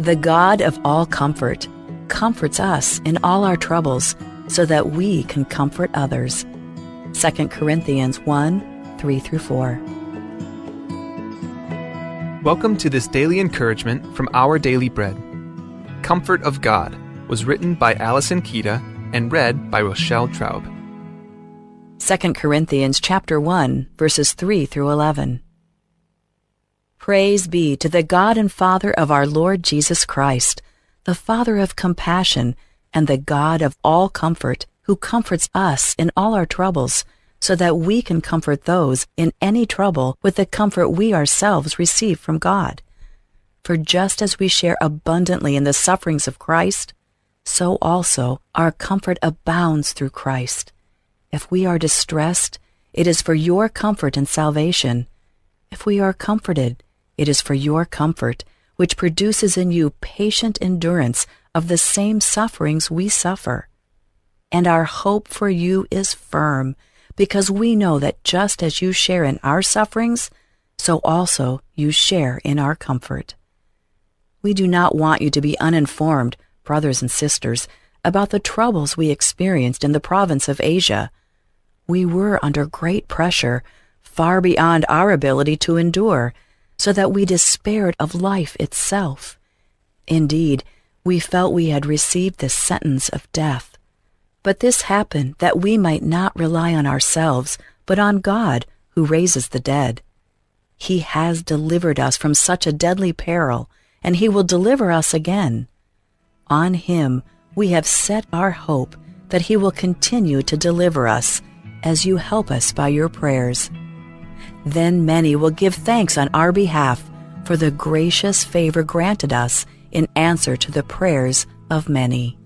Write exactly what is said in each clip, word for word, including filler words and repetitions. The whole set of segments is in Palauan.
The God of all comfort comforts us in all our troubles so that we can comfort others. Second Corinthians one, three through four. Welcome to this daily encouragement from Our Daily Bread. Comfort of God was written by Allison Kida and read by Rochelle Traub. Second Corinthians chapter one, verses three through eleven. Praise be to the God and Father of our Lord Jesus Christ, the Father of compassion and the God of all comfort, who comforts us in all our troubles, so that we can comfort those in any trouble with the comfort we ourselves receive from God. For just as we share abundantly in the sufferings of Christ, so also our comfort abounds through Christ. If we are distressed, it is for your comfort and salvation. If we are comforted, it is for your comfort, which produces in you patient endurance of the same sufferings we suffer. And our hope for you is firm, because we know that just as you share in our sufferings, so also you share in our comfort. We do not want you to be uninformed, brothers and sisters, about the troubles we experienced in the province of Asia. We were under great pressure, far beyond our ability to endure, so that we despaired of life itself. Indeed, we felt we had received the sentence of death. But this happened that we might not rely on ourselves, but on God, who raises the dead. He has delivered us from such a deadly peril, and he will deliver us again. On him we have set our hope that he will continue to deliver us as you help us by your prayers. Then many will give thanks on our behalf for the gracious favor granted us in answer to the prayers of many.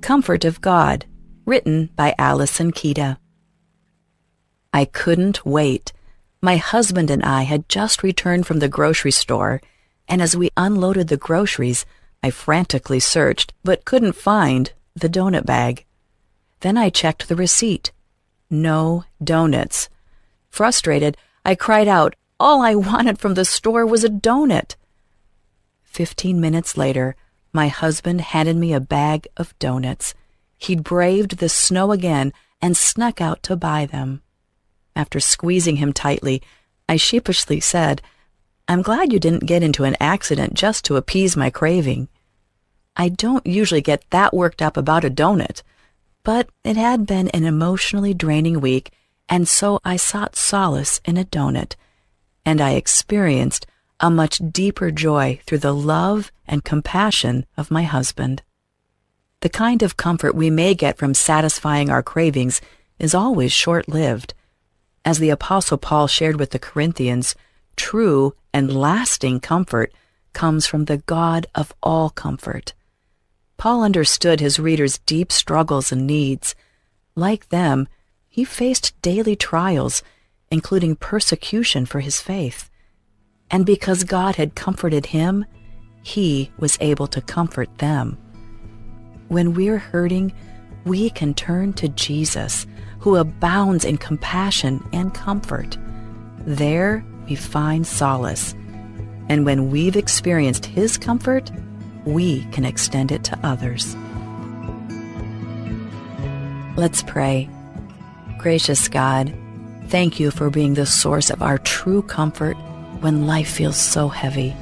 Comfort of God, written by Allison Kida. I couldn't wait. My husband and I had just returned from the grocery store, and as we unloaded the groceries, I frantically searched but couldn't find the donut bag. Then I checked the receipt. No donuts. Frustrated, I cried out, "All I wanted from the store was a donut." Fifteen minutes later, my husband handed me a bag of donuts. He'd braved the snow again and snuck out to buy them. After squeezing him tightly, I sheepishly said, "I'm glad you didn't get into an accident just to appease my craving." I don't usually get that worked up about a donut, but it had been an emotionally draining week, and so I sought solace in a donut, and I experienced a much deeper joy through the love and compassion of my husband. The kind of comfort we may get from satisfying our cravings is always short-lived. As the Apostle Paul shared with the Corinthians, true and lasting comfort comes from the God of all comfort. Paul understood his readers' deep struggles and needs. Like them, he faced daily trials, including persecution for his faith. And because God had comforted him, he was able to comfort them. When we're hurting, we can turn to Jesus, who abounds in compassion and comfort. There we find solace. And when we've experienced his comfort, we can extend it to others. Let's pray. Gracious God, thank you for being the source of our true comfort when life feels so heavy.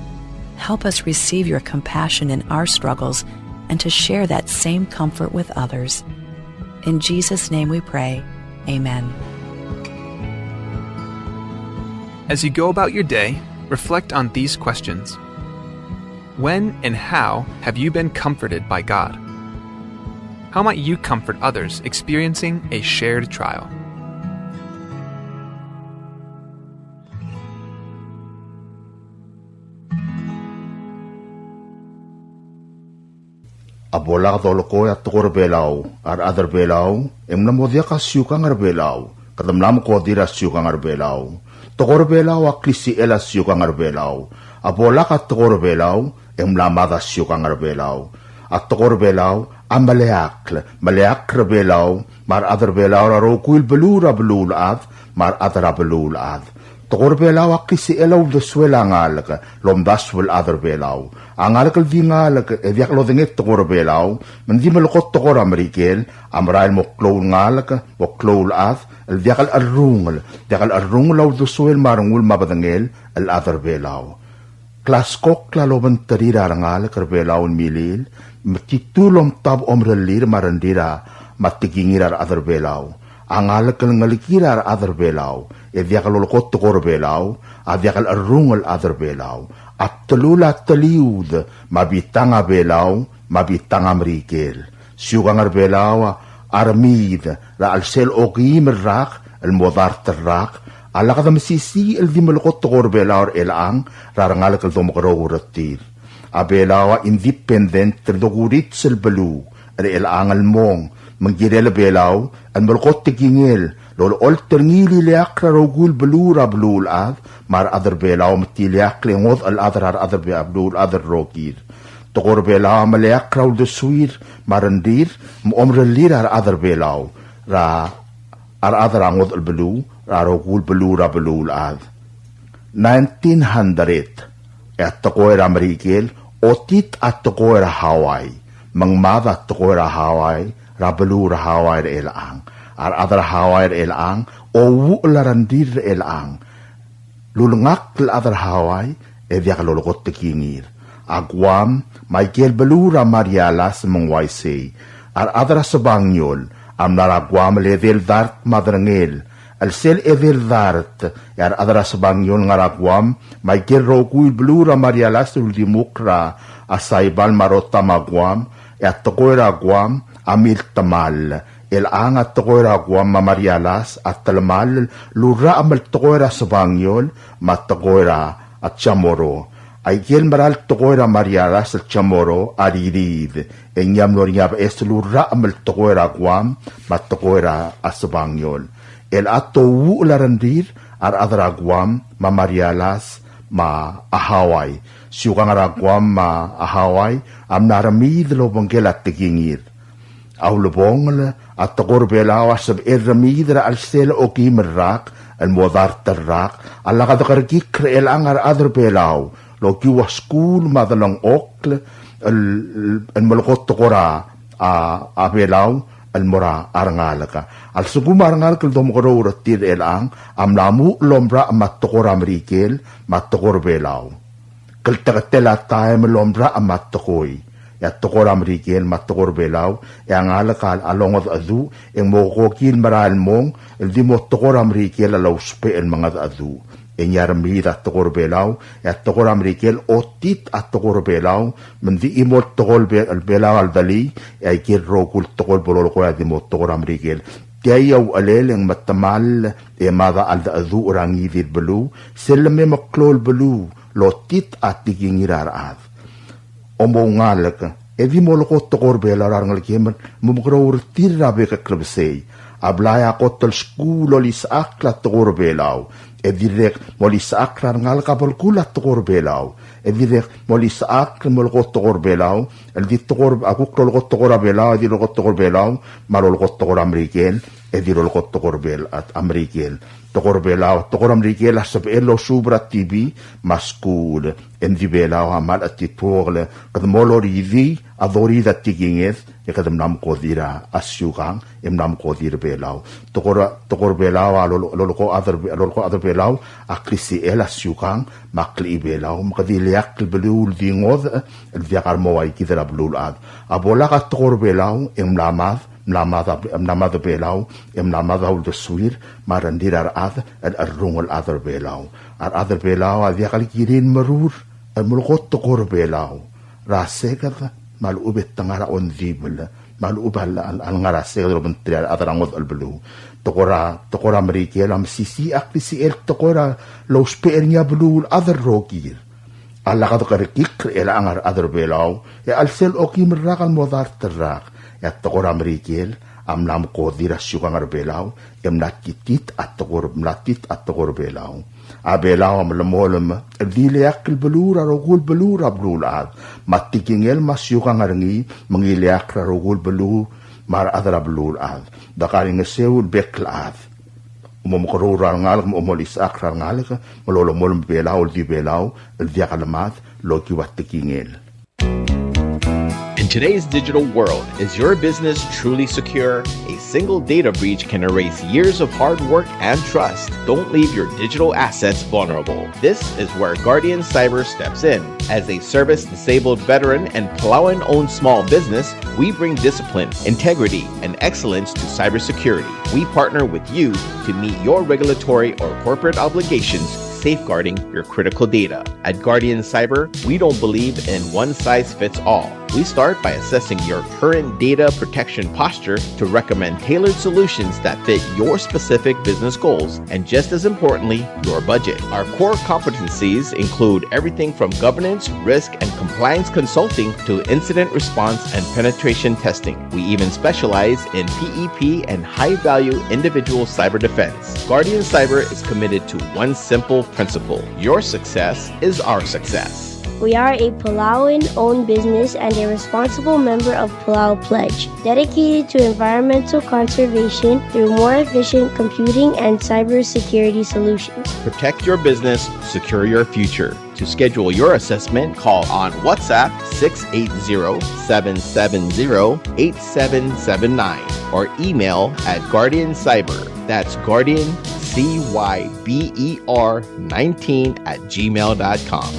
Help us receive your compassion in our struggles and to share that same comfort with others. In Jesus' name we pray. Amen. As you go about your day, reflect on these questions. When and how have you been comforted by God? How might you comfort others experiencing a shared trial? A bo lak dolekoi a tekoi er a Belau, a rechad er a Belau, e ng mla mo diak a siukang er a Belau, kede mla mekodir a siukang er a Belau. Tekoi er a Belau a klisichel a siukang er a Belau. A bo lak a tekoi er a Belau, e ng mla mad a siukang er a Belau. A tekoi er a Belau a meleakl, meleakl er a Belau, me a rechad er a Belau er a rokui el beluu er a beluulechad, me a rechad er a beluulechad. Tekoi er a Belau a klisichel a uldesuel a ngalek el omdasu el chad er a Belau. A ngalek el di ngalek e diak lodengei tekoi er a Belau, me ng di melekoi tekoi er a Merikel, a merael el mo klou el ngalek, mo klou el chad, el diak el cherrungel, diak el cherrungel a uldesuel me a rengul me a bedengel el chad er a Belau. Klaskokl a lobengterir a rengalek er a Belau el milil, me titu el omtab omerellir me a rengrir a, me a tekingir a rechad er a Belau. A ngalek el ngelekir a rechad er a Belau, e diak lolekoi tekoi er a Belau, a diak el cherrungel el chad er a Belau. A bdelul a teliud, me a bitang a Belau, me a bitang a Merikel. Siukang er a Belau a remiid er a chelsel okeim el rak el mo dart el rak, a lak de mesisiich el di melekoi tekoi er a Belau er chelechang er a rengalek el domekeroul er tir. A Belau a independent el dokurits el beluu er chelechang el mong, me ng kirel a Belau el melekoi tekingel el olecholt er ngii el ileakl er a rokui el beluu er a beluulechad, me a rechad er a Belau me te ileakl e ngodech el chad er a rechad er a Be-, beluulechad el rokir. Tekoi er a Belau a meleakl er a uldesuir me a rengrir me a omerellir a rechad er a Belau er a, a rechad er a ngodech el beluu er a rokui el beluu er a beluulechad. Nineteen hundred, e a tekoi er a Merikel, otit a tekoi er a Hawaii, me ng mad a tekoi er a Hawaii er a beluu er a Hawaii er chelechang. A rechad er a Hawaii er chelechang, ouuchel a rengrir er chelechang. Lulengakl el chad er a Hawaii, e diak lolekoi tekingir. A Guam, me aike el beluu er a Marianas me ng uaisei. A rechad er a Sebangiol a mla er a Guam el edei el dart me a derengel. El sel edei el dart, e a rechad er a Sebangiol ngar er a Guam, me aike el rokui el beluu er a Marianas el uldimukl er a Saipan me a Rota me a Guam, e a tekoi er a Guam a miltemall. Chelechang a tekoi er a Guam me a Marianas a telemall el urrachem el tekoi er a Sebangiol me a tekoi er a Chamorro. Aike el mera el tekoi er a Marianas el Chamorro a ririid, e ng mlo er ngii a beches el urrachem el tekoi er a Guam me a tekoi er a Sebangiol. Chelechang a touuchel a rengrir a rechad er a Guam me a Marianas me a Hawaii. Siukang er a Guam me a Hawaii a mla remiid el obengkel a tekingir. A ulebongel, a tekoi er a Belau a sebechel remiid er a chelsel okeim el rak el mo dart el rak, a lak dekerekikl er chelechang a rechad er a Belau el okiu a skuul me a delengchokl el, el, el melekoi tekoi er a, a, a Belau el mo er a rengalek. A lsekum a rengalek el domekeroul er tir er chelechang a mla muchel el omrachem a tekoi er a Merikel me a tekoi er a Belau. Klteketel a taem el omrachem a tekoi, e a tekoi er a Merikel me a tekoi er a Belau, e a ngalek a longedecheduch, e ng mo kokil merael el mong el di mo tekoi er a Merikel a lousbech el mengedecheduch. E ng remiid a tekoi er a Belau, e a tekoi er a Merikel otit a tekoi er a Belau, me ng di chimo el tekoi er a Be-, Belau a ldulii, e aike el rokui el tekoi el bo lolekoi a di mo tekoi er a Merikel. Tia a uchelel e ng metemall e mad a cheldecheduch er a ngii di el beluu, sel leme meklou el beluu, el otit a tekingir a rechad. Omoungalek, e di molekoi tekoi er a Belau er a rengelekem el mo mekeroul er tir er a bek el klebesei. A blai a kot el skuul el olisechakl a tekoi er a Belau, e dirrek molisechakl a rengalek a belkul a tekoi er a Belau. E dirrek molisechakl el molekoi tekoi er a Belau, el di tekoi er a, a kuk lolekoi tekoi er a Belau, e di lolekoi tekoi er a Belau, me a lolekoi tekoi er a Merikel, e di lolekoi tekoi er a Bel-, a, a Merikel. Tekoi er a Belau, tekoi er a Merikel a sebechel el osuub er a T V me a skuul, e ng di Belau a mle chetituokl, kede mo loridii a doridii a tekinged, e kede mla mekodir a siukang, e mla mekodir a Belau. Tekoi er a, tekoi er a Belau a lolo-, lolekoi a chad er, lolekoi a chad er a Belau a klisichel a siukang me a klechibelau, me kede ileakl el beluu el di ngodech el diak a remo ua kid er a beluulechad. A bo lak a tekoi er a Belau e ng mla mad, mla mad a, mla mad a Belau, e mla mad a uldesuir me a rengrir a rechad el cherrungel el chad er a Belau. A rechad er a Belau a diak el kirir el merur el melekoi tekoi er a Belau er a seked me a lechub e te ngar er a ongdibel, me a lechub a l-, a l-, a lengar er a seked el obengterir a rechad er a ngodech el beluu. Tekoi er a, tekoi er a Merikel a mesisiich a klisichel tekoi er a lousbech er ngii a beluulechad el rokir. A lak dekerekikl er chelechang a rechad er a Belau, e a chelsel okeim el rak el mo dart el rak, e a tekoi er a Merikel a mla mekodir a siukang er a Belau, e mla titit a tekoi er, mla tit a tekoi er a Belau. A Belau a melemolem el di ileakl el beluu er a rokui el beluu er a beluulechad, me a tekingel me a siukang er ngii me ng ileakl er a rokui el beluu me a rechad er a beluulechad. Dekaingeseu el bek el chad. omomekeroul er a rengalek, me omolisechakl er a rengalek, me lolemolem a Belau el di Belau el diak lemad el okiu a tekingel. In today's digital world, is your business truly secure? A single data breach can erase years of hard work and trust. Don't leave your digital assets vulnerable. This is where Guardian Cyber steps in. As a service-disabled veteran and Palauan-owned small business, we bring discipline, integrity, and excellence to cybersecurity. We partner with you to meet your regulatory or corporate obligations, safeguarding your critical data. At Guardian Cyber, we don't believe in one size fits all. We start by assessing your current data protection posture to recommend tailored solutions that fit your specific business goals and, just as importantly, your budget. Our core competencies include everything from governance, risk, and compliance consulting to incident response and penetration testing. We even specialize in P E P and high-value individual cyber defense. Guardian Cyber is committed to one simple principle: your success is our success. We are a Palauan-owned business and a responsible member of Palau Pledge, dedicated to environmental conservation through more efficient computing and cybersecurity solutions. Protect your business, secure your future. To schedule your assessment, call on WhatsApp six eight zero, seven seven zero, eight seven seven nine or email at Guardian Cyber. That's Guardian C Y B E R nineteen at gmail dot com.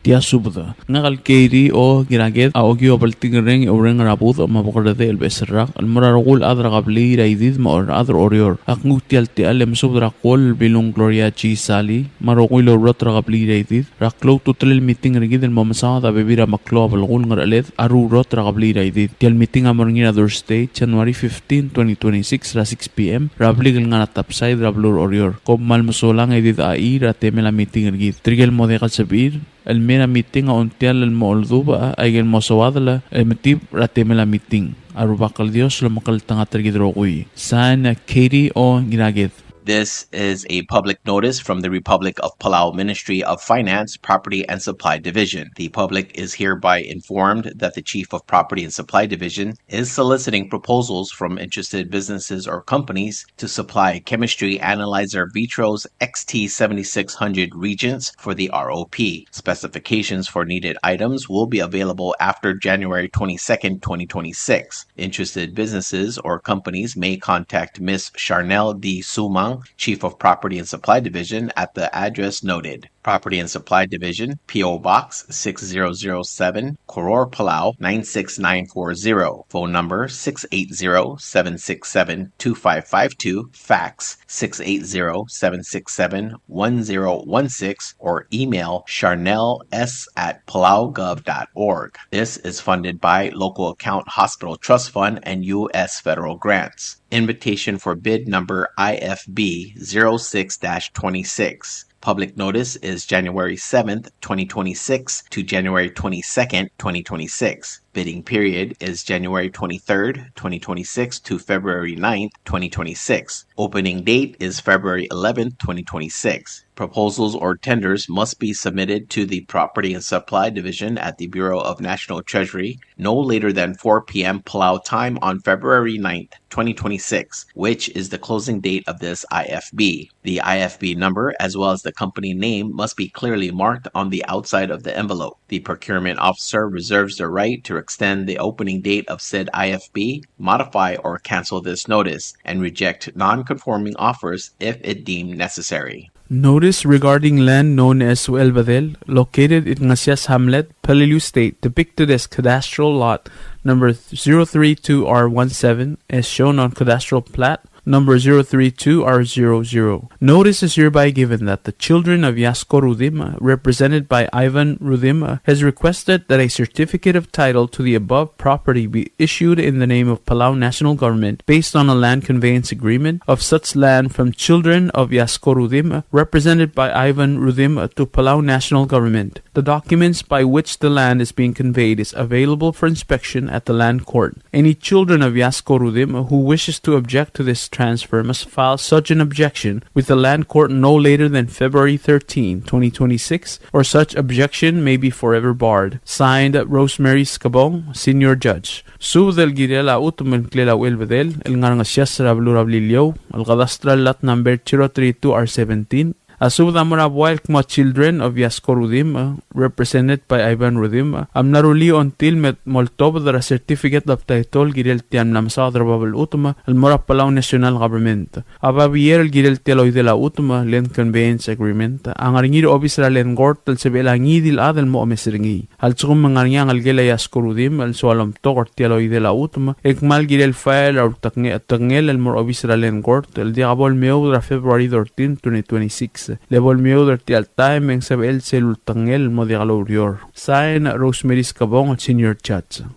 Tia subed. Ngak el Katie O. Ngiraked a okiu a bltikerreng e oureng er a budech me a bekerredechel el beches el rak el mo er a rokui el chad er a kebliil er a Idid me a rechad er a Oreor. Ak nguu tia el techall e mesubed er a Kol el Bilung Gloria G. Salii me a rokui el oureor er a kebliil er a Idid er a klou a ultutelel el meeting er kid el mo mesaod a bebil er a meklou a belkul Ngercheled a Rurot er a kebliil er a Idid. Tia el meeting a mo er ngii er a Thursday, January fifteen, twenty twenty-six er a six p.m. er a blik el ngar er a Topside er a beluu er a Oreor. Kom kmal mesulang e di dechachii er a temel a meeting er kid. Tirke el mo diak el sebechir el mei er a meeting a ongtiall el mo oldubech aike el mo soadel e metib er a temel a meeting. A Rubak el Dios a lomekngeltengat er kid rokui. Sign, Katie O. Ngiraked. This is a public notice from the Republic of Palau Ministry of Finance, Property and Supply Division. The public is hereby informed that the Chief of Property and Supply Division is soliciting proposals from interested businesses or companies to supply chemistry analyzer Vitros X T seventy-six hundred reagents for the R O P. Specifications for needed items will be available after January twenty-second, twenty twenty-six. Interested businesses or companies may contact Miss Charnel D. Sumang, Chief of Property and Supply Division, at the address noted. Property and Supply Division, P O Box six zero zero seven, Koror, Palau nine six nine four zero. Phone number six eight zero, seven six seven, two five five two. Fax six eight zero, seven six seven, one zero one six or email charnels at palaugov dot org. This is funded by Local Account Hospital Trust Fund and U S federal grants. Invitation for bid number I F B zero six dash twenty-six. Public notice is January seventh, twenty twenty-six to January twenty-second, twenty twenty-six. Bidding period is January twenty-third, twenty twenty-six to February ninth, twenty twenty-six. Opening date is February eleventh, twenty twenty-six. Proposals or tenders must be submitted to the Property and Supply Division at the Bureau of National Treasury no later than four p.m. Palau time on February ninth, twenty twenty-six, which is the closing date of this I F B. The I F B number, as well as the company name, must be clearly marked on the outside of the envelope. The procurement officer reserves the right to extend the opening date of said I F B, modify or cancel this notice, and reject non-conforming offers if it deemed necessary. Notice regarding land known as Uelbedel, located in Ngasias Hamlet, Peleliu State, depicted as cadastral lot number zero three two R one seven, as shown on cadastral plat number zero three two R zero zero. Notice is hereby given that the children of Yasko Rudimch, represented by Ivan Rudimch, has requested that a certificate of title to the above property be issued in the name of Palau National Government based on a land conveyance agreement of such land from children of Yasko Rudimch, represented by Ivan Rudimch, to Palau National Government. The documents by which the land is being conveyed is available for inspection at the Land Court. Any children of Yasko Rudimch who wishes to object to this transfer must file such an objection with the Land Court no later than February thirteen, twenty twenty-six, or such objection may be forever barred. Signed, Rosemary Skebong, Senior Judge. Subed el kirel a chutem el ngklel a Uchelbedel el ngar er a Ngesias er a beluu er a Beliliou, el cadastral lot number zero three two R seventeen, a subed a mo er a buai el kmo a Children of Yasko Rudimch, represented by Ivan Rudimch, a mla rullii a ongtil me moltobed er a certificate of title el kirel tia el mla mesaod er a bab el chutem el mo er a Palau National Government. A babier el kirel tia el oidel a chutem, land conveyance agreement, a ngar er ngii er a obis er a Land Court el sebechel a ngii di el chad el mo omes er ngii. A lsekum me ng ngar er ngii a ngelekel a Yasko Rudimch el soal omtok er tia el oidel a chutem, e kmal kirel file er a ulteknge-, tekngel el mo er a obis er a Land Court el diak bo lemeoud er a February thirteen, twenty twenty-six. Le bo lemeoud er tia el taem e ng sebechel sel ultekngel el mo diak loureor. Sign, Rosemary Skebong, Senior Judge.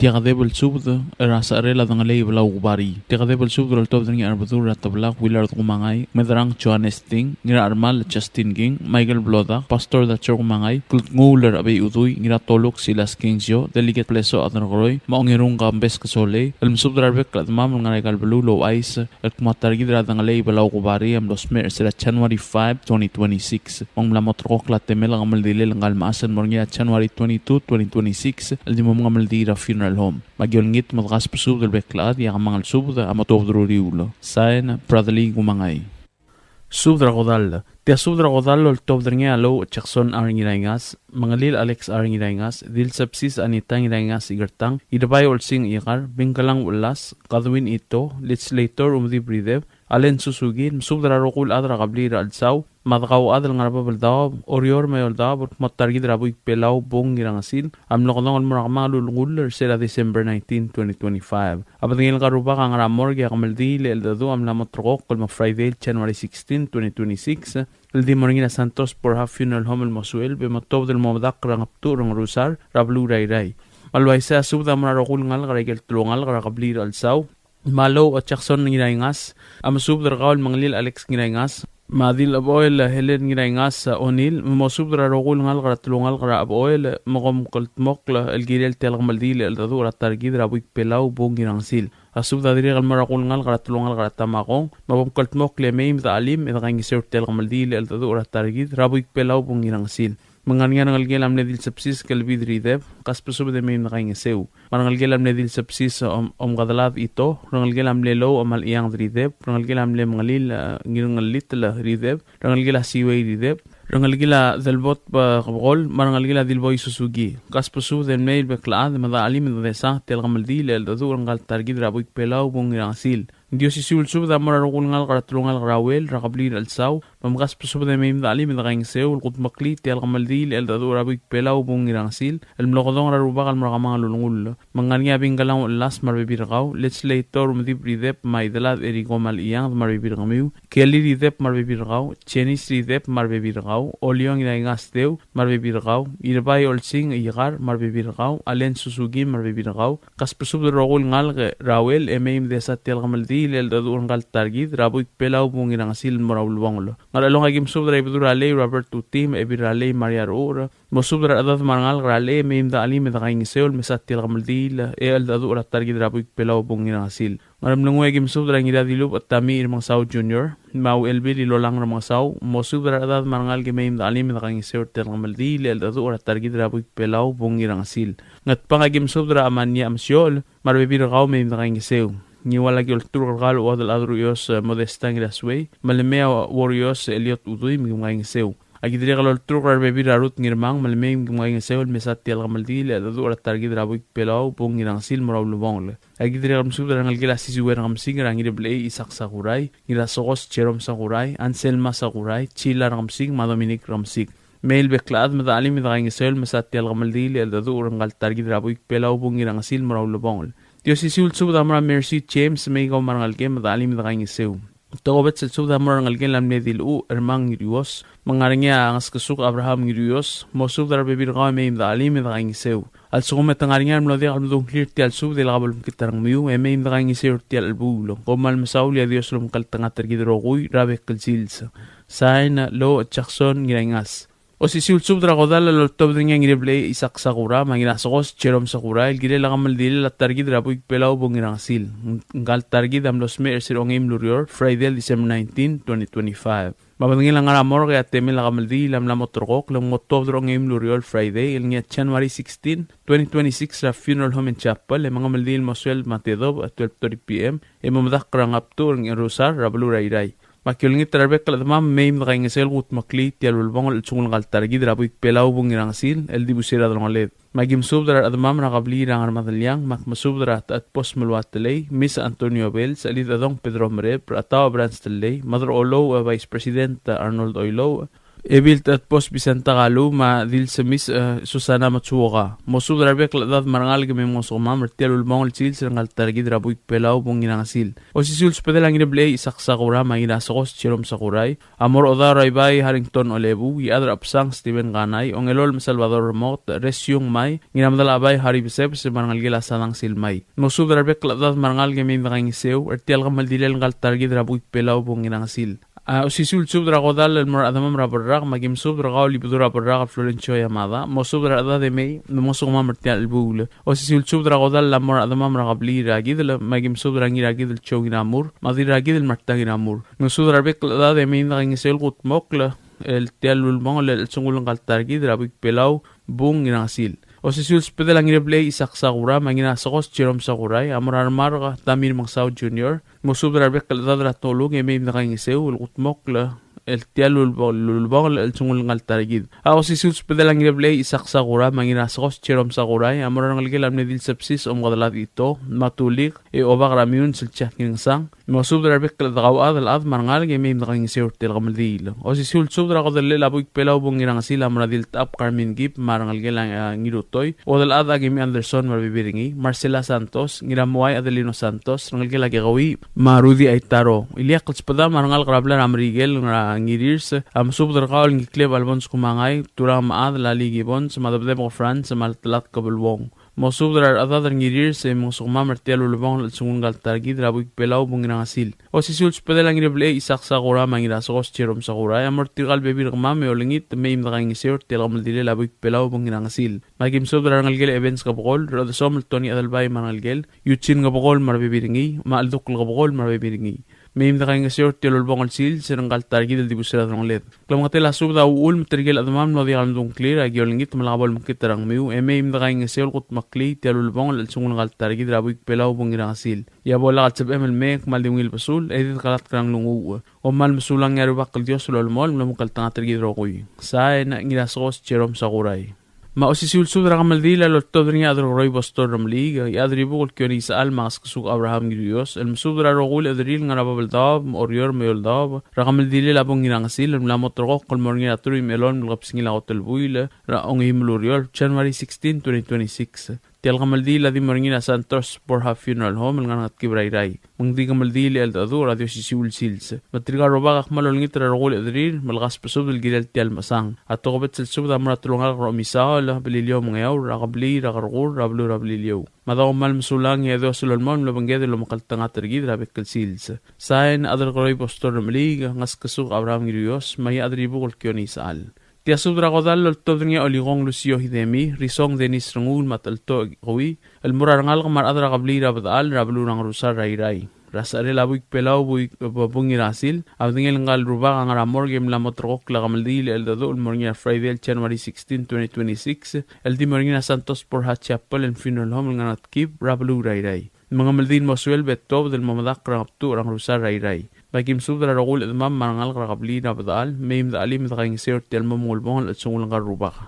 Tia kedeb el subed er a secherel a Dengelei Belau Kubari. Tia kedeb el subed er a oltobed er ngii a Rebedul er a Teblak Willard Kumangai, Medrang Johannes Ting, Ngirachermal Justin King, Michael Blodak, Pastor Dachor Kumangai, Kldnguul er a Chebei Udui, Ngiratoluk Silas Kingsio, Delegate Blesoch Aderkeroi, me a Ongerung Kambes Kesolei, el mesubed er a rebek el chedemam el ngar er aika el beluu el ouchais el kmo a ta er kid er a Dengelei Belau Kubari a mlo smecher er sel January five, twenty twenty-six. Me ng mla mo terrekokl a temel a kemeldiil el ngka el mechas el mo er ngii a January twenty-two, twenty twenty-six, el di mo mengemeldiil er a funeral home. Me aki olengit me de kasbesubed el bek el chad e a kemanget el subed a mo tuobed er a uriul. Sign, Bradley Kumangai. Subed er a kodall. Tia subed er a kodall el oltobed er ngii a Louch Jackson R. Ngiraingas, Mengelil Alex R. Ngiraingas, Dilsebsis Anita Ngiraingas Ikertang, Irebai Olsing Ikar, Bingkelang Uchelas, Godwin Ito, Legislator Umedib Rideb, Allen Suzuki, el mesubed er a rokui el chad er a kebliil er a Chelsau, me a dekau el chad el ngar er a Babeldaob, Oreor me a Eouldaob, el kmo a ta er kid er a buik Belau Bung Ngirangesil a mlo kedong el mo er a kemanget el ulengull er sel December nineteen, twenty twenty-five. A bedengel ngka el rubak a ngar er a morgue e a kemeldiil el cheldecheduch a mla mo terrekokl el mo Friday, January sixteen, twenty twenty-six, el di mo er ngii er a Santos Borja Funeral Home el mo sueleb e mo tuobed el mo medakl er a Ngebtuch er a Ngerusar er a beluu er a Irrai. Me a le uaisei a subed a mo er a rokui el ngalek er aike el telungalek er a kebliil er a Chelsau, me a Louch Jackson Ngiraingas a mesubed er kau el Mengelil Alex Ngiraingas, me a Dilchebechoel Helen Ngiraingas O'Neill, me mosubed er a rokui el ngalek er a telungalek er a Chebechoel, me kom kldmokl el kirel tia el kemeldiil el cheldecheduch er a ta er kid er a buik Belau Bung Ngirangesil. A subed a dirrek el mo er a rokui el ngalek er a telungalek er a Tamakong, me bo mkldmokl e mei me de chelim e de kaingeseu er tia el kemeldiil el cheldecheduch er a ta er kid er a buik Belau Bung Ngirangesil. Me ng ngar er ngii a rengelekel a mle Dilsebsis Kelbid Rideb, kasbesubed e mei me de kaingeseu. Me a rengelekel a mle Dilsebsis Om-, Omkedelad Ito, rengelekel a mle Louch Omalechianged Rideb, rengelekel a mle Mengelil, eh, Ngirngellitel Rideb, rengelekel a Siuei Rideb, rengelekel a Delbot Be-, Kebekol, me a rengelekel a Dilboi Suzuki. Kasbesubed e mei el bek el chad me de chelim e de desa tia el kemeldiil el cheldecheduch er ngka el ta er kid er a buik Belau Bung Ngirangesil. Ng di osisiu el subed a mo er a rokui el ngalek er a telungalek er a Uel er a kebliil er a Chelsau, me mkasbesubed e mei me de chelim e de kaingeseu el kudmeklii tia el kemeldiil el cheldecheduch er a buik Belau Bung Ngirangesil el mlo kedong er a rubak el mo er a kemanget el ulengull. Me ng ngar er ngii a Bingkelang Uchelas me a rebebil er kau, Legislator Umedib Rideb me a Idelad Eriko Malechianged me a rebebil er kemiu, Kelly Rideb me a rebebil er kau, Janice Rideb me a rebebil er kau, Oliong Ngiraingas Deu me a rebebil er kau, Irebai Olsing Ikar me a rebebil er kau, Allen Suzuki me a rebebil er kau, kasbesubed er a rokui el ngalek er a Uel e mei me desa tia el kemeldiil el cheldecheduch er ngka el ta er kid er a buik Belau Bung Ngirangesil el mo er a ulebongel. Ngerchelong a ki mesubed er a Ibedul er a Lei Robert Tuti me a Ebil er a Lei Maria Rechucher, mosubed er a rechedad me a rengalek er a Lei e mei me de chelim e de kaingeseu el mesa tia el kemeldiil e cheldecheduch er a ta er kid er a buik Belau Bung Ngirangesil. Ngeremlengui a ki mesubed er a Ngiradilubech Tamiich Remengesau Junior, me a Uchelbil Ilolang Remengesau, mosubed er a rechedad me a rengalek e mei me de chelim e de kaingeseu er tia el kemeldiil e cheldecheduch er a ta er kid er a buik Belau Bung Ngirangesil. Ngatpang a ki mesubed er a Amania Mesiochel, me a rebebil er kau mei me de kaingeseu. Ngiwal a ki olturk er kau el chuodel chad er a Uios, eh, Modesta Ngirasuei, me le mei a Uorios Eliot Udui me ki kaingeseu. A ki dirrek el olturk er a rebebil er a Ruth Ngirmang me le mei me ki kaingeseu el mesa tia el kemeldiil el cheldecheduch er a ta er kid er a buik Belau Bung Ngirangesil el mo er a ulebongel. A ki dirrek el mesubed er a rengelekel a Sisiu Rekemesik, er a Ngirblechei Isaac Sakurai, Ngirasekos Jerome Sakurai, Anselma Sakurai, Chila Rekemesik me a Dominic Rekemesik. Mei el bek el chad me de chelim e de kaingeseu el mesa tia el kemeldiil el cheldecheduch er ngka el ta er kid er a buik Belau Bung Ngirangesil el mo er a ulebongel. Di osisiu el subed a mo er a Mercy James, mei kau me a rengelekem me de chelim e de kaingeseu. Tokubets el subed a mo er a rengelekel a mle Diluch Ermang Ngirios, me ng ngar er ngii a Ngeskesuk Abraham Ngirios, mosubed er a rebebil er kau e mei me de chelim e de kaingeseu. A lsekum e te ngar er ngii a remlo diak el medung a ngklir er tia el subed e lak bo lemekngit a rengmiu e mei me de kaingeseu er tia el chelebuul. Kom kmal mesaul e a Dios a lomekngeltengat er kid el rokui er a bek el sils. Sign, Louch Jackson Ngiraingas. Osisiu el subed er a kodall el oltobed er ngii a Ngireblei Isaac Sakurai me a Ngirasekos Jerome Sakurai el kirel a kemeldiilel a ta er kid er a buik Belau Bung Ngirangesil. Ngka el ta er kid a mlo smecher er se er a ongeim el ureor, Friday el December nineteen, twenty twenty-five. Me a bedengel a ngar er a morgue e a temel a kemeldiil a mla mo terrekokl el mo tuobed er a ongeim el ureor, Friday, el ngii a January sixteen, twenty twenty-six, er a Funeral Home and Chapel, e mengemeldiil el mo suelb me a tedobech a twelve thirty P M, e mo medakl er a Ngabtuch er a Ngerusar er a beluu er a Irrai. Me aki olengit er a rebek el chedemam me mei me dekaingeseu el kudmeklii tia el ulebongel el chelsengul ngka el ta er kid er a buik Belau Bung Ngirangesil el dibus er a delongeled. Me aki mesubed er a rechedemam er a kebliil er a Ngermadeliang, me ak mesubed er a Techedbos Meluatelei, Miss Antonio Bells, Chelid Chedong Pedro Merep, Rechetaoch Brans Tellei, Mad er a Oilouch, e Vice President Arnold Oilouch, Ebil Techedbos Vicenta Kalu, me a Dilsemis, e, Susana Matsuoka. Mosubed er a rebek el chedad me a rengalek e mei mngosukemam er tia el ulebongel el sils er ngka el ta er kid er a buik Belau Bung Ngirangesil. Osisiu el subedel a Ngireblei Isaac Sakurai me a Ngirasekos Jerome Sakurai, a mo er a Odaur er a Ibai Harrington Olebu, Iechad er a Chebsang Steven Kanai, Ongelolem Salvador Remoket, Resiung Mai, Ngiramedalabai Harry Besebes, me a rengelekel a Sadang Silmai. Mosubed er a rebek el chedad me a rengalek e mei me dekaingeseu er tia el kemeldilel ngka el ta er kid er a buik Belau Bung Ngirangesil. A, osisiu el subed er a kodall el mo er a chedemam er a Berrak, me aki mesubed er kau el Ibedul er a Berrak el Florencio Yamada, mosubed er a rechedad e mei me mngosukemam er tia el chelebuul. Osisiu el subed er a kodall a mo er a chedemam er a kebliil er a Kidel, me aki mesubed er a Ngirakidel Joe Ngiramur, me a Dirrakidel Marta Ngiramur. Mosubed er a rebek el chedad e mei me dekaingeseu el kudmokl er tia el ulebongel el chelsengul ngka el ta er kid er a buik Belau Bung Ngirangesil. Osisiu el subedel a Ngireblei Isaac Sakurai me a Ngirasekos Jerome Sakurai a mo er a Remark Tamir Mengesau Junior, mosubed er a rebek el chedad er a Toluk e mei me dekaingeseu el kudmokl er tia el ulebo-, ulebongel el chelsengul ngka el ta er kid. A osisiu el subedel a Ngireblei Isaac Sakurai me a Ngirasekos Jerome Sakurai a mo er a rengelekel a mle Dilsebsis Omekedelad Ito, me a Tulik, e Obak er a Miuns el Jack Ngirengsang, mosubed er a rebek el chedad, kauchad el chad me a rengalek e mei me dekaingeseu er tia el kemeldiil. Osisiu el subed er a kodellel a buik Belau Bung Ngirangesil a mo er a Diltechab Carmen Kib me a rengelekel a, a, Ngirutoi, Odelchad Akimi Anderson me a rebebil er ngii, Marcela Santos, Ngiramuai Adelino Santos, rengelekel a Kekeuich, me a Rudy Aitaro. Ileakl el subedam a rengalek er a blai er a Merikel er a Ngirirs, a mesubed er kau el Ngikleb Alphonse Kumangai, Turang Mechad, Lali Gibbons, me a Debedebek Franz, me a Telatk Beluong. Mosubed er a rechedad er a Ngirirs e mngosukemam er tia el ulebongel el chelsengul ngka el ta er kid er a buik Belau Bung Ngirangesil. Osisiu el subedel a Ngireblei Isaac Sakurai me a Ngirasekos Jerome Sakurai a mo er tirka el bebil er kemam e olengit me mei me dekaingeseu er tia el kemeldilel a buik Belau Bung Ngirangesil. Me aki mesubed er a rengelekel Evans Kebekol, Rechedesomel Tony Adelbai me a rengelekel, Eugene Kebekol me a rebebil er ngii, me a Cheldukl Kebekol me a rebebil er ngii. Mei me dekaingeseu er tia el ulebongel el sils er ngka el ta er kid el dibus er a delongeled. Klemengetel a subed a uchul me tirke el chedemam el mlo diak el medung a ngklir, aki olengit me lak bo lemekngit a rengmiu e mei me dekaingeseu el kudmeklii tia el ulebongel el chelsengul ngka el ta er kid er a buik Belau Bung Ngirangesil. E a bo lak el sebechem el mei e kmal di ungil besul e di dekelatk er a nglunguuch. Kom kmal mesulang e a Rubak el Dios a lolemolem el omekngeltengat er kid el rokui. Sain, Ngirasekos Jerome Sakurai. Me a osisiu el subed er a kemeldiil a loltobed er ngii a Chad er a Keroi Bostor Remeliik, Iechad er a Ibuk el Kione Isechal me a Ngeskesuk Abraham Ngirios, el mesubed er a rokui el chederir el ngar er a Babeldaob, Oreor me a Eouldaob, er a kemeldilel a Bung Ngirangesil el mla mo ulterekokl el mo er ngii er a teruich me a elolem el kebesengil a kot el buil er a ongeim el ureor, January sixteen, twenty twenty-six. Tia el kemeldiil a di mo er ngii er a Santos Borja Funeral Home el ngar er a Ngetkib er a Irrai. Me ng di kemeldiil e cheldecheduch er a di osisiu el sils. Me tirka el rubak a kmal olengit er a rokui el chederir me lekasbesubed el kirel tia el mechesang. A tokubets el subed a mo er a telungalek er a Omisaol, Beliliou me a Ngeaur, er a kebliil er a Kerkur, er a beluu er a Beliliou. Me a di kom kmal mesulang e a Dios a lolemolem el obengked el omekngeltengat er kid er a bek el sils. Sain, Chad er a Keroi Bostor Remeliik, Ngeskesuk Abraham Ngirios, me a Iechad er a Ibuk el Kione Isechal. Tia subed er a kodall a loltobed er ngii a Olikong Lucio Hidemi, Risong Dennis Renguul me a Teltoch Kewii, el mo er a rengalek me a rechad er a kebliil er a Bedechal er a beluu er a Ngerusar er a Irrai. Er a secherel a buik Belau buik, bu-, Bung Ngirangesil, a bedengel ngka el rubak a ngar er a morgue e mla mo ulterekokl a kemeldiil e cheldecheduch el mo er ngii er a Friday el January sixteen, twenty twenty-six, el di mo er ngii er a Santos Borja Chapel and Funeral Home el ngar er a Ngetkib er a beluu er a Irrai. Me ng kemeldiil el mo suelb e tuobed el mo medakl er a Ngebtuch er a Ngerusar er a Irrai. Me aki mesubed er a rokui el chedemam me a rengalek er a kebliil er a Bedechal, mei me dechelim e dekaingeseu er tia el mo ulebongel el chelsengul ngka el rubak.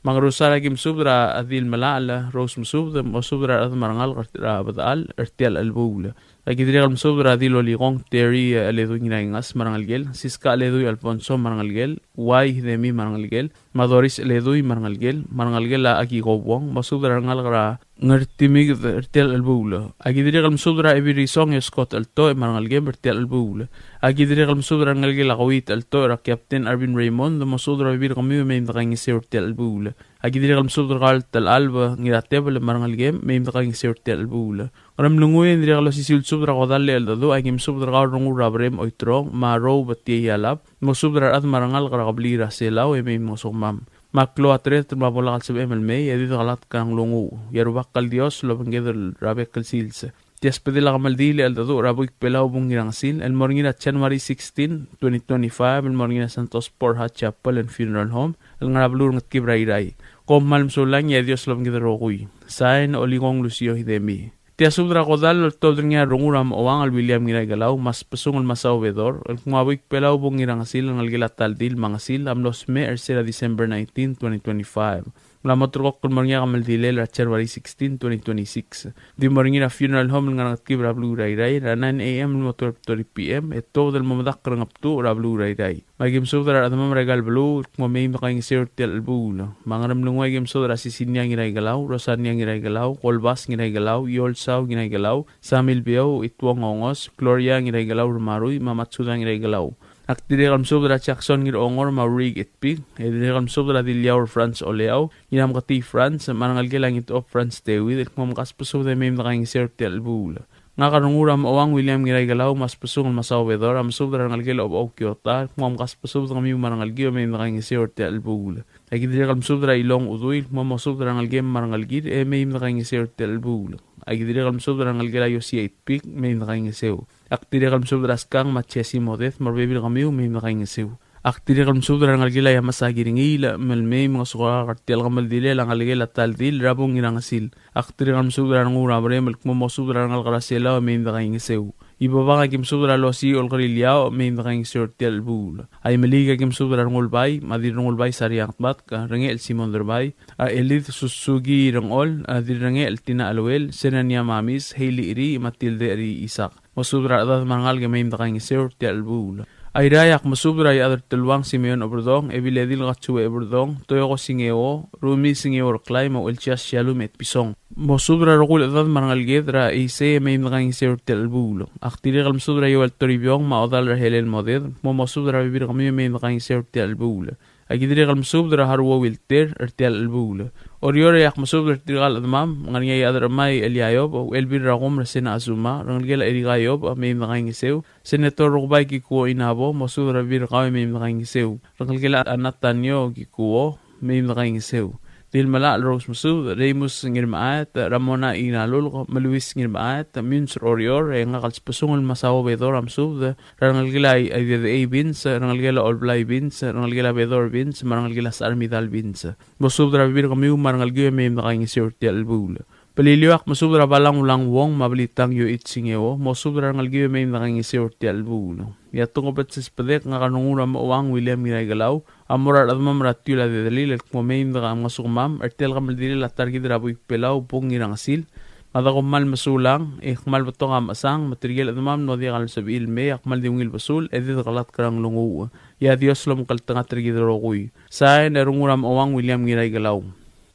Me a Ngerusar aki mesubed er a Adil Melachel, Rose Mesubed, mosubed er a rechad me a rengalek er a Bedechal er tia el chelebuul. Aki dirrek el mesubed er a Adil Olikong, Terry, e, Cheledui Ngiraingas me a rengelekel, Siska Cheledui Alfonso me a rengelekel, Uai Hidemi me a rengelekel, me a Doris Cheledui me a rengelekel, me a rengelekel a Aki Kobuong, mosubed er a rengalek er a Ngertimiked er tia el chelebuul. Aki dirrek el mesubed er a Ebil Risong e Scott Cheltoech me a rengelekem er tia el chelebuul. Aki dirrek el mesubed er a rengelekel a Kouit Cheltoech er a Captain Arvin Raymond, mosubed er a rebebil er kemiu e mei me dekaingeseu er tia el chelebuul. Aki dirrek el mesubed er kau el Telalb Ngiratebel me a rengelekem, mei me dekaingeseu er tia el chelebuul. Ngeremlengui e ng dirrek el osisiu el subed er a kodall el cheldecheduch, aki mesubed er kau el Rengul er a Berem Oitrong, me a Rou Betiei Alab, mosubed er a rechad me a rengalek er a kebliil er a Selau e mei mngosukemam. Me a klou a tereter me a bo lak el sebechem el mei, e di dekelatk er a nglunguuch. E a Rubak el Dios lobengked er a bek el sils. Tia subedel a kemeldiil el cheldecheduch er a Buik Belau Bung Ngirangesil, el mo er ngii er a January sixteen, twenty twenty-five, el mo er ngii er a Santos Borja Chapel and Funeral Home, el ngar er a beluu er a Ngetkib er a Irrai. Kom kmal mesulang e a Dios lobengked el rokui. Sain, Olikong Lucio Hidemi. Tia subed er a kodall el oltobed er ngii a Rengul er a Mochouang el William Ngiraikelau, me a Sbesungel Masao Bedor, el kmo a Buik Belau Bung Ngirangesil, el ngelekel a Taldil me a Ngesil, a mlo smecher er se er a December nineteen, twenty twenty-five. Ng mla mo ulterekokl el mo er ngii a kemeldilel er a January sixteen, twenty twenty-six. Di mo er ngii er a funeral home el ngar er a Ngetkib er a beluu er a Irrai, er a nine A M el mo twelve thirty P M, e tuobed el mo medakl er a Ngebtuch er a beluu er a Irrai. Me aki mesubed er a rechedemam er aika el beluu, el kmo mei me dekaingeseu er tia el chelebuul. Me a Ngeremlengui aki mesubed er a Sisinia Ngiraikelau, Rosania Ngiraikelau, Kolbas Ngiraikelau, Iolsau Ngiraikelau, Samil Biou, Ituong Ongos, Gloria Ngiraikelau Remarui, me a Matsuda Ngiraikelau. Ak dirrek el mesubed er a Jackson Ngirongor me a Ulrich Etpik, e dirrek el mesubed er a Diliaur Franz Oleau, Ngiramketii Franz, me a rengelekel a Ngitop Franz David, el kmo mkasbesubed e mei me dekaingeseu er tia el chelebuul. Ngak a Rengul er a Mochouang William Ngiraikelau, me a Sbesungel Masao Bedor, a mesubed er a rengelekel a Obechou Kiota, el kmo mkasbesubed kemiu me a rengelekiu e mei me dekaingeseu er tia el chelebuul. Aki dirrek el mesubed er a Ilong Udui, el kmo mosubed er a rengelekem me a rengelekir e mei me dekaingeseu er tia el chelebuul. Aki dirrek el mesubed er a rengelekel a Iosia Itpik, mei me dekaingeseu. Ak dirrek el mesubed er a Skang me a Jesse Moded, me a rebebil er kemiu, mei me dekaingeseu. Ak dirrek el mesubed er a rengelekel a Yamasa Kiringiil, me le mei mngosukak er tia el kemeldilel a ngelekel a Taldil er a Bung Ngirangesil. Ak dirrek el mesubed er a Rengul er a Berem, el kmo mosubed er a rengalek er a Selau, mei me dekaingeseu. Ibobang aki mesubed er a Losi Olkeriil Iaoch, mei me dekaingeseu er tia el chelebuul. A Imeliik aki mesubed er a Rengulbai, me a Dirrengulbai Sariang Tbatk, Rengechel Simon Derbai, a Elid Susuki Rengchol, a Dirrengechel Tina Aluel, Senania Mamis, Heili Iri, Matilde Eri Isak. Mosubed er a rechedad me a rengalek e mei me dekaingeseu er tia el chelebuul. Airai, ak mesubed er a Iechad er Teluang Simeon Oberdong, Ebiledil Katsue Oberdong, Toyoko Singeo, Rumi Singeo Reklai, me a Uchelsias Shalom Etpison. Mosubed er a rokui el chedad me a rengeleked er a Eisei e mei me dekaingeseu er tia el chelebuul. Ak dirrek el mesubed er a Ioel Toribiong me a Odal er a Helen Moded, mo mosubed er a rebebil er kemiu e mei me dekaingeseu er tia el chelebuul. Aki dirrek el mesubed er a Haruo Wilter er tia el chelebuul. Oreor, e ak mesubed er tirka el chedemam, ngar er ngii a Iechad er Chemai Elia Iob, Uchelbil er a Kumer Sena Azuma, rengelekel a Erika Iob, mei me dekaingeseu, Senator Rukebai Kikuo Inabo, mosubed er a rebebil er kau e mei me dekaingeseu. Rengelekel a Natanio Kikuo, mei me dekaingeseu. Dilmelachel Rose Mesubed, Reimus Ngirmechaet, Ramona Inalulk, me a Luis Ngirmechaet, Mins er Oreor, e ngak el Sbesungel Masao Bedor a mesubed er a rengelekel a Idedechei Bins, rengelekel a Olblai Bins, rengelekel a Bedor Bins, me a rengelekel a Secharmidal Bins. Mosubed er a rebebil er kemiu me a rengelekiu e mei me dekaingeseu er tia el chelebuul. Beliliou, ak mesubed er a Balang Ulang Wong me a Belitang Yoichi Singeo, mosubed er a rengelekiu e mei me dekaingeseu er tia el chelebuul. E a tokubets el sbedek, ngak a Rengul er a Mochouang William Ngiraikelau, a mo er a rechedemam er a Tiul a Dedelil el kmo mei me dekaingesukemam er tia el kemeldilel a ta er kid er a Buik Belau Bung Ngirangesil. Me a da kom kmal mesulang, e kmal betok a mechesang, me tirke el chedemam el mo diak el sebechir el mei a kmal di ungil besul, e di dekelatk er a nglunguuch. E a Dios lomekngeltengat er kid el rokui. Sain, e Rengul er a Mochouang William Ngiraikelau.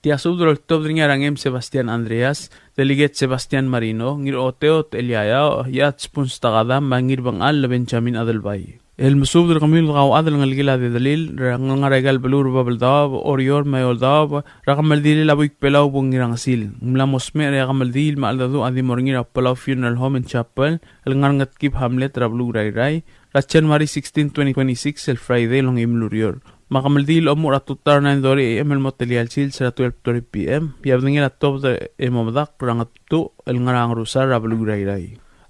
Tia subed el oltobed er ngii a Rangem Sebastian Andreas, Delegate Sebastian Marino, Ngiraoteot Elia Iaoch, Iechad Spuns Takada, me a Ngirbengchall Benjamin Adelbai. El mesubed er kemiu el kauchad el ngelekel a Dedelil er a ngar er aika el beluu er a Babeldaob, Oreor me a Eouldaob, er a kemeldilel a Buik Belau Bung Ngirangesil. Ng mla mo smecher e a kemeldiil me a cheldecheduch a di mo er ngii er a Palau Funeral Home and Chapel el ngar er a Ngetkib Hamlet er a beluu er a Irrai, er a January sixteen, twenty twenty-six, el Friday el ongeim el ureor. Me a kemeldiil a omuchel er a tutau er a nine thirty A M el mo telia el sils er a twelve thirty P M, e a bedengel a tuobed e mo medakl er a Ngebtuch el ngar er a Ngerusar er a beluu er a Irrai.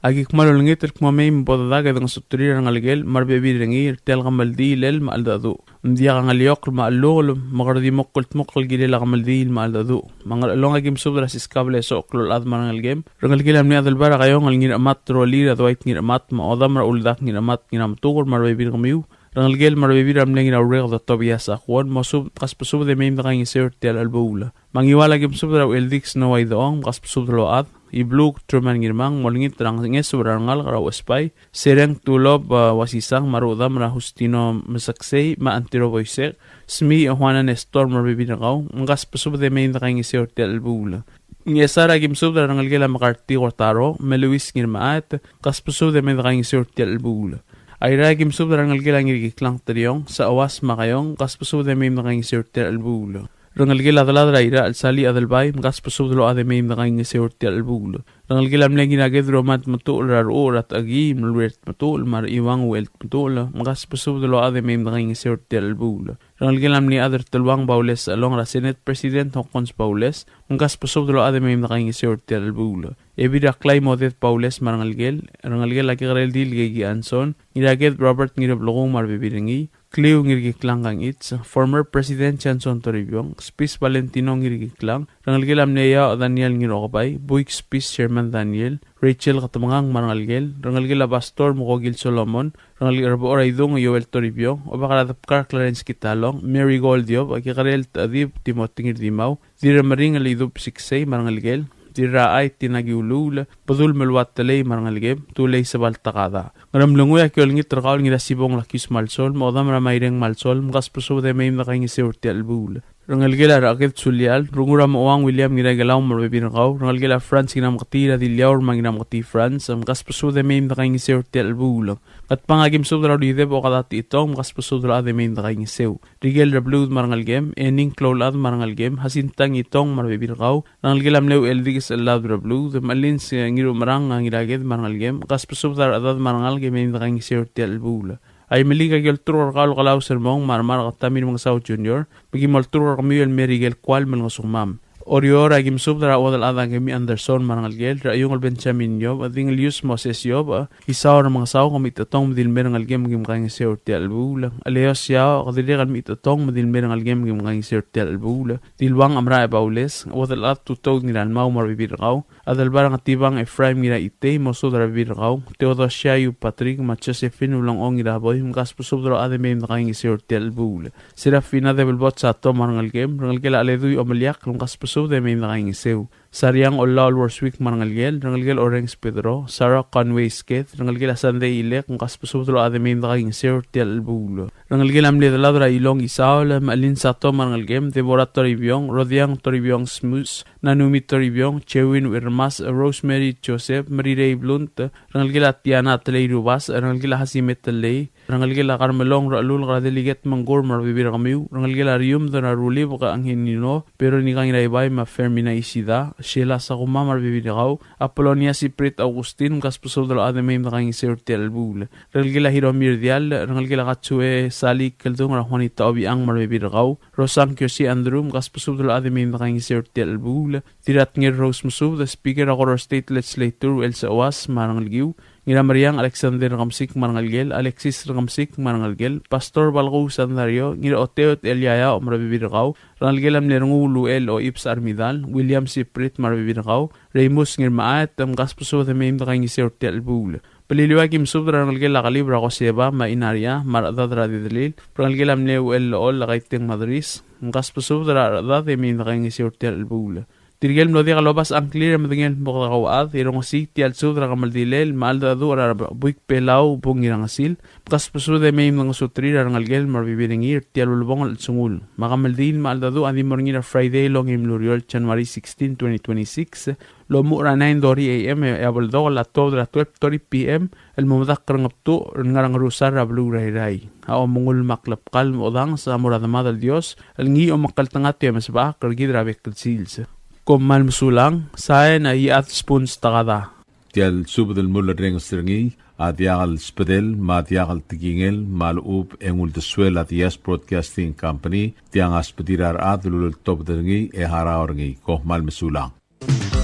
Aki kmal olengit el kmo mei me bo dedak e dengesuterir a rengelekel me a rebebil er ngii er tia el kemeldiil el me a cheldecheduch. Ng diak a ngeliokl me a chelungel, me kede di mo kldmokl el kirel a kemeldiil me a cheldecheduch. Me a Ngerchelong, aki mesubed er a Siskab el Esochel Olchad me a rengelekem, rengelekel a mle Adelbai er a Kaiong el Ngirchemat, Rolir a Dwight Ngirchemat, me a Odam er a Uldak Ngirchemat, Ngirametuker me a rebebil er kemiu, rengelekel me a rebebil er a mle Ngiraurreked Tobias Akuon, mosubed, kasbesubed e mei me dekaingeseu er tia el chelebuul. Me a Ngiwal, aki mesubed er a Ucheldikes Noah Idechong, kasbesubed el ochad, Ibluk Truman Ngirmang, molengit er a ngeso er a rengalek er a Uchesbai, Sereng Tulob, a, Uasisang, me a rudam er a Justino Meseksei, me a Antiro Boisek, Smi, a, Juana Nestor, me a rebebil er kau, me kasbesubed e mei me dekaingeseu er tia el chelebuul. Ngchesar a ki mesubed er a rengelekel a Mekarti Kortaro, me Luis Ngirmechaet, mkasbesubed e mei me dekaingeseu er tia el chelebuul. Airai a ki mesubed er a rengelekel a Ngirkiklang Teriong, Sawas Makaiong, mkasbesubed e mei me dekaingeseu er tia el chelebuul. Rengelekel a delad er a Irachel Sali Adelbai, mkasbesubed el ochad e mei me dekaingeseu er tia el chelebuul. Rengelekel a mle Ngiraked Roman Tmetuchl er a Ruchuch er a Techekii, Melwert Tmetuchl, me a Rechiuang Uchel Tmetuchl, mkasbesubed el ochad e mei me dekaingeseu er tia el chelebuul. Rengelekel a mle Chad er Teluang Baules Sechelong er a Senate President Hokkons Baules, mkasbesubed el ochad e mei me dekaingeseu er tia el chelebuul. Ebil er a Klai Moded Baules me a rengelekel, rengelekel a Kekerel Dil Keki Anson, Ngiraked Robert Ngireblekuu me a rebebil er ngii, Kliu Ngirkiklang Kangichi, former President Johnson Toribiong, Spis Valentino Ngirkiklang, rengelekel a mle Iaoch Daniel Ngirokebai, Buik Spis Sherman Daniel, Rachel Ketemengang me a rengelekel, rengelekel a Pastor Mokokil Solomon, rengelekel a Rebechor a Idung Joel Toribiong, Obak er a Debkar Clarence Kitalong, Mary Goldiob, Kekerel Techedib Timothy Ngirdimau, Dirremeringel Idub Siksei me a rengelekel, Dirrachai Tina Kiuluul, Bedul Meluat Telei me a rengelekem, Tulei Sebal Takada. Ngeremlengui a ki olengit er kau el Ngirasibong Lakius Malsol, me a Odam er a Maireng Malsol, mkasbesubed e mei me dekaingeseu er tia el chelebuul. Rengelekel a Recheked Sulial, Rengul er a Mochouang William Ngiraikelau me a rebebil er kau, rengelekel a Franz Ngiramketii er a Diliaur me a Ngiramketii Franz, mkasbesubed e mei me dekaingeseu er tia el chelebuul. Ngatpang a ki mesubed er a Rudeb Okada Techitong, mkasbesubed el ochad e mei me dekaingeseu. Rikel Rebluud me a rengelekem, Ening Kloulchad me a rengelekem, Hasintang Itong me a rebebil er kau, rengelekel a mle Ucheldikes Chellad Rebluud, me a Lins Ngirumerang Ngiraked me a rengelekem, mkasbesubed a rechedad me a rengalek e mei me dekaingeseu er tia el chelebuul. Aimeliik a ki olturk er kau el Kelau Sermong me a Remark Tommy Remengesau Junior, me ki mo olturk er kemiu el mei er ikel kual me lengesukemam. Oreor a ki mesubed er a Uodelchad Akemi Anderson me a rengelekel, Rechiungl Benjamin Iob, Dingelius Moses Iob, Isao Remengesau, ke mechitechutang me di le mei er a rengelekem me ki mkaingeseu er tia el chelebuul. Eleos Iaoch, ke dirrek el mechitechutang me di le mei er a rengelekem me ki mkaingeseu er tia el chelebuul. Diluang Amrae Baules, Uodelchad Tutoud Ngiralmau me a rebebil er kau, Adelbai er a Ngetibang Ephraim Ngiraitei, mosubed er a rebebil er kau, Theodosia Yu Patrick me a Josephine Ulengchong Ngiraboi, mkasbesubed el ochad e mei me dekaingeseu er tia el chelebuul. Serafina Debelbot Sato me a rengelekem, rengelekel a Cheledui Omeliakl, mkasbesubed e mei me dekaingeseu. Sariang Ollaol Worswick me a rengelekel, rengelekel Orenges Pedro, Sarah Conway Sked, rengelekel a Sunday Ilek, mkasbesubed el ochad e mei me dekaingeseu er tia el chelebuul. Rengelekel a mle Delad er a Ilong Isaol, me a Lin Sato me a rengelekem, Deborah Toribiong, Rodiang Toribiong Smus, Nanumi Toribiong, Chewin Wirmas, Rosemary Joseph, Merirei Blunt, rengelekel a Tiana Telei Rubas, rengelekel a Hasime Telei, rengelekel a Karmelong Rechelulk er a Delegate Mengkur me a rebebil er kemiu, rengelekel a Riumd er a Rulibek Angelino, Veronica Ngiraibai me a Fermina Isida, Sheila Sakuma me a rebebil er kau, Apolonia Siprit Augustin, mkasbesubed el ochad e mei me dekaingeseu er tia el chelebuul. Rengelekel a Hiromi Rdiall, rengelekel a Katsue Sali Keldung er a Juanita Obichang me a rebebil er kau, Rosang Kiosi Andrew, mkasbesubed el ochad e mei me dekaingeseu er tia el chelebuul. Dirratngel Rose Mesubed, Speaker er a Koror State Legislature Elsa Uas me a rengelekiu, Ngirameriang Alexander Rekemesik me a rengelekel, Alexis Rekemesik me a rengelekel, Pastor Balkuu Sandario, Ngiraoteot Elia Iaoch me a rebebil er kau, rengelekel a mle Renguul Uchel Oibes Armidal, William Siprit me a rebebil er kau, Reimus Ngirmechaet, mkasbesubed e mei me dekaingeseu er tia el chelebuul. Beliliou a ki mesubed er a rengelekel a Kelib er a Koseba me a Inaria me a rechedad er a Didelil, rengelekel a mle Uchel Lechol a Kaiteng Madris, mkasbesubed er a rechedad e mei me dekaingeseu er tia el chelebuul. Tirke el mlo diak lobasech a ngklir e medengei el kmo kede kauchad, e rongesii tia el subed er a kemeldilel me a cheldecheduch er a Buik Belau Bung Ngirangesil, mkasbesubed e mei me dengesuterir a rengelekel me a rebebil er ngii er tia el ulebongel el chelsengul. Me a kemeldiil me a cheldecheduch a di mo er ngii er a Friday el ongeim el ureor, January sixteen, twenty twenty-six, el omuchel er a nine thirty A M e a beldokel a tuobed er a twelve thirty P M el mo medakl er a Ngebtuch el ngar er a Ngerusar er a beluu er a Irrai. A omengull me a klebkall me a odanges a mo er a Demad el Dios el ngii a omekngeltengat e mesebechakl er kid er a bek el sils. Kom kmal mesulang, sain a Iechad Spuns Takada. Tia el subed el mulerrenges er ngii a diak el subedel me a diak el tekingel me a lechub e ng uldesuel a Diaz Broadcasting Company, tiang a subedir a rechad el uleltobed er ngii e harau er ngii. Kom kmal mesulang.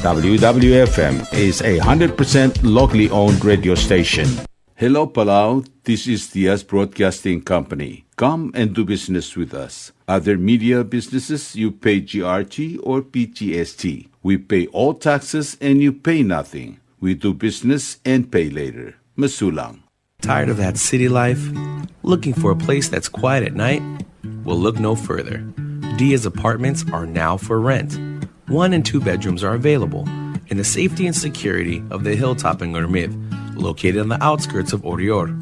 W W F M is a hundred percent locally owned radio station. Hello, Palau. This is Diaz Broadcasting Company. Come and do business with us. Other media businesses, you pay G R T or P G S T. We pay all taxes and you pay nothing. We do business and pay later. Mesulang. Tired of that city life? Looking for a place that's quiet at night? Well, look no further. Diaz Apartments are now for rent. One and two bedrooms are available in the safety and security of the hilltop in Ngermid, located on the outskirts of Oreor.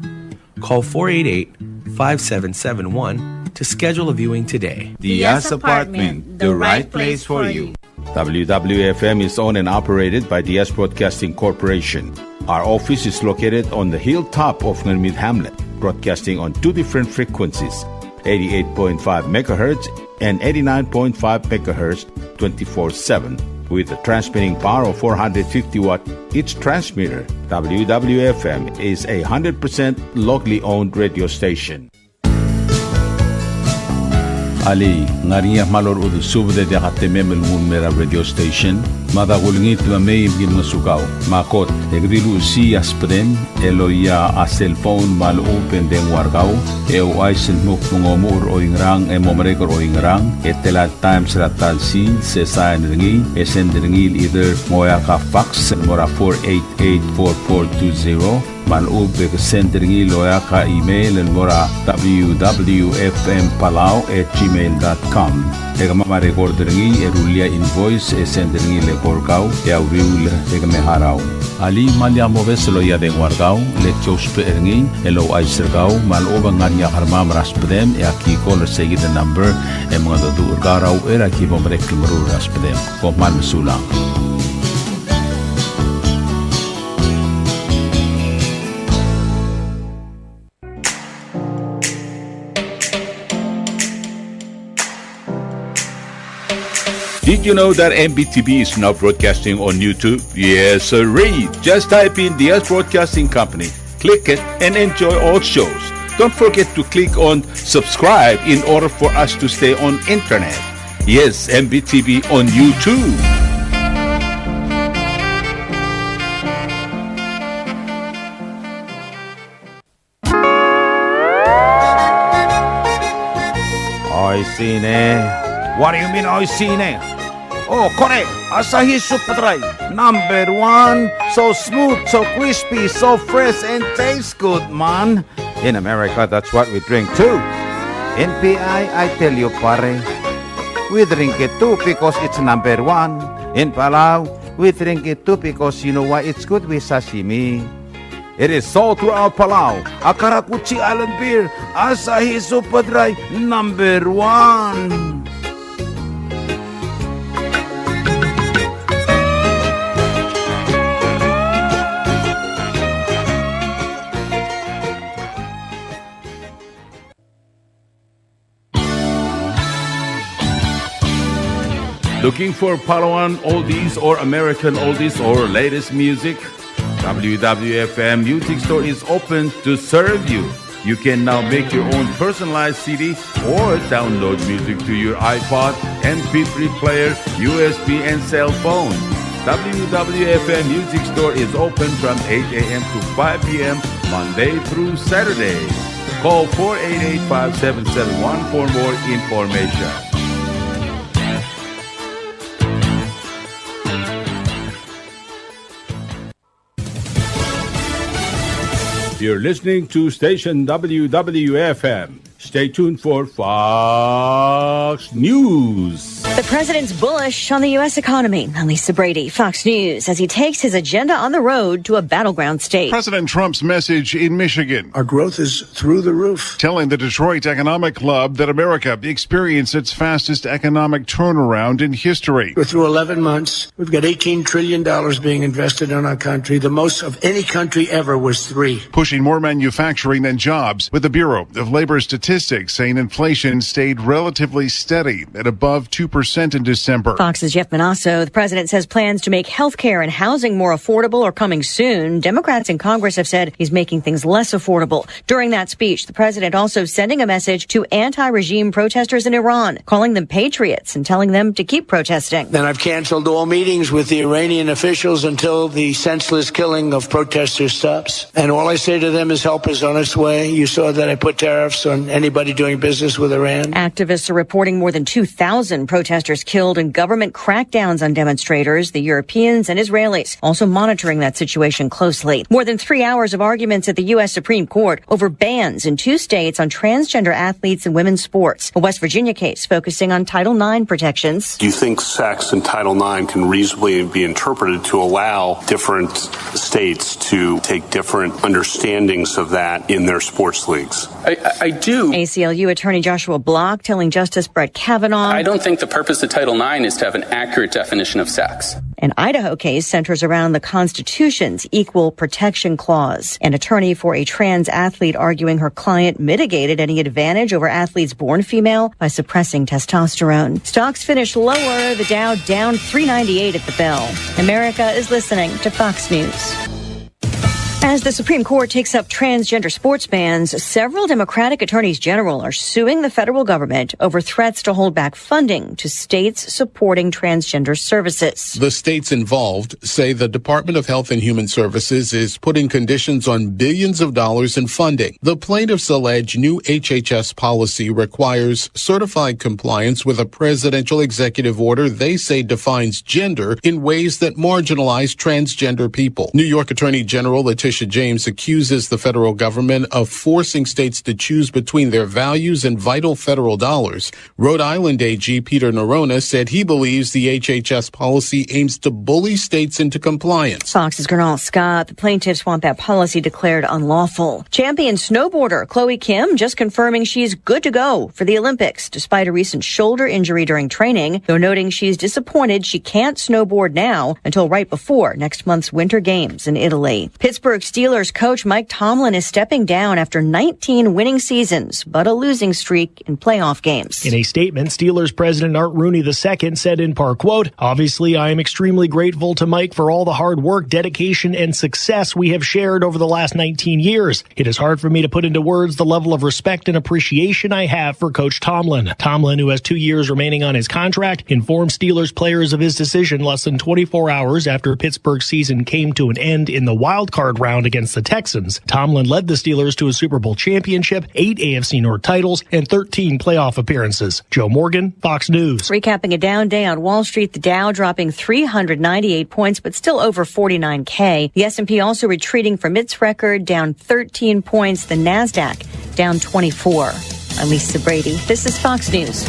Call four eight eight, five seven seven one to Schedule a viewing today. Diaz Apartment, the right place for you. W W F M is owned and operated by Diaz Broadcasting Corporation. Our office is located on the hilltop of Ngermid Hamlet, broadcasting on two different frequencies, eighty-eight point five megahertz and eighty-nine point five megahertz, twenty-four seven, with a transmitting power of four hundred fifty watt each transmitter. W W F M is a hundred percent locally owned radio station. Alii, ng ngar er ngii a kmal orechudel subed e diak a temem el nguu el mei er a radio station? Mada kulengit me mei me ki ngosukau. Me a kot, e ke di luchesii a subedem el oia a cell phone me a lechub e ng dengua er kau, e ouchais el dmu kmo ng omuchel er oingerang e mo merek er oingerang, e tela el times er a ta el sils, e sain er ngii, e send er ngii el either ng oeak a fax el mo er a four eight eight four four two zero, me a lechub e ke send er ngii el oeak a email el mo er a W W F M Palau at gmail dot com. E kemam a record er ngii e rullii a invoice e send er ngii el eko er kau e a uriul e ke me harau. Alii, me lak mobes el oia dengua er kau, le ki ousbech er ngii el ouchais er kau me a lechub e ng ngar er ngii a kermam er a subedem e aki call er seikid el number e mengedecheduch er kau er a uchei er a ki bo merek el meruul er a subedem. Kom kmal mesulang. Did you know that M B T V is now broadcasting on YouTube? Yes, sirree. Just type in Diaz Broadcasting Company, click it, and enjoy all shows. Don't forget to click on subscribe in order for us to stay on internet. Yes, M B T V on YouTube. Oishii ne. What do you mean, oishii ne? Oh, kore, Asahi Super Dry, number one. So smooth, so crispy, so fresh, and tastes good, man. In America, that's what we drink too. In P I, I tell you, pare, we drink it too because it's number one. In Palau, we drink it too because you know why? It's good with sashimi. It is sold throughout Palau. A karakuchi island beer, Asahi Super Dry, number one. Looking for Palauan oldies or American oldies or latest music? W W F M Music Store is open to serve you. You can now make your own personalized C D or download music to your iPod, M P three player, U S B, and cell phone. W W F M Music Store is open from eight a.m. to five p.m. Monday through Saturday. Call four eight eight, five seven seven one for more information. You're listening to station W W F M. Stay tuned for Fox News. The president's bullish on the U S economy. I'm Lisa Brady, Fox News, as he takes his agenda on the road to a battleground state. President Trump's message in Michigan. Our growth is through the roof. Telling the Detroit Economic Club that America experienced its fastest economic turnaround in history. We're through eleven months. We've got eighteen trillion dollars being invested in our country. The most of any country ever was three. Pushing more manufacturing than jobs, with the Bureau of Labor Statistics saying inflation stayed relatively steady at above two percent in December. Fox's Jeff Monosso. The president says plans to make health care and housing more affordable are coming soon. Democrats in Congress have said he's making things less affordable. During that speech, the president also sending a message to anti-regime protesters in Iran, calling them patriots and telling them to keep protesting. Then I've canceled all meetings with the Iranian officials until the senseless killing of protesters stops. And all I say to them is help is on its way. You saw that I put tariffs on anybody doing business with Iran. Activists are reporting more than two thousand protesters protesters killed in government crackdowns on demonstrators, the Europeans and Israelis also monitoring that situation closely. More than three hours of arguments at the U S Supreme Court over bans in two states on transgender athletes and women's sports. A West Virginia case focusing on Title nine protections. Do you think sex in Title nine can reasonably be interpreted to allow different states to take different understandings of that in their sports leagues? I, I, I do. A C L U attorney Joshua Block telling Justice Brett Kavanaugh. I don't think the purpose of Title nine is to have an accurate definition of sex. An Idaho case centers around the Constitution's Equal Protection Clause. An attorney for a trans athlete arguing her client mitigated any advantage over athletes born female by suppressing testosterone. Stocks finished lower, the Dow down three ninety-eight at the bell. America is listening to Fox News. As the Supreme Court takes up transgender sports bans, several Democratic attorneys general are suing the federal government over threats to hold back funding to states supporting transgender services. The states involved say the Department of Health and Human Services is putting conditions on billions of dollars in funding. The plaintiffs allege new H H S policy requires certified compliance with a presidential executive order they say defines gender in ways that marginalize transgender people. New York Attorney General Letitia James accuses the federal government of forcing states to choose between their values and vital federal dollars. Rhode Island A G Peter Neronha said he believes the H H S policy aims to bully states into compliance. Fox's Gurnal Scott. The plaintiffs want that policy declared unlawful. Champion snowboarder Chloe Kim just confirming she's good to go for the Olympics, despite a recent shoulder injury during training, though noting she's disappointed she can't snowboard now until right before next month's Winter Games in Italy. Pittsburgh Steelers coach Mike Tomlin is stepping down after nineteen winning seasons, but a losing streak in playoff games. In a statement, Steelers President Art Rooney the second said in part, quote, "Obviously, I am extremely grateful to Mike for all the hard work, dedication, and success we have shared over the last nineteen years. It is hard for me to put into words the level of respect and appreciation I have for Coach Tomlin." Tomlin, who has two years remaining on his contract, informed Steelers players of his decision less than twenty-four hours after Pittsburgh's season came to an end in the wild card round against the Texans. Tomlin led the Steelers to a Super Bowl championship, eight A F C North titles, and thirteen playoff appearances. Joe Morgan, Fox News. Recapping a down day on Wall Street, the Dow dropping three hundred ninety-eight points, but still over forty-nine K. The S and P also retreating from its record, down thirteen points. The Nasdaq down twenty-four. I'm Lisa Brady. This is Fox News.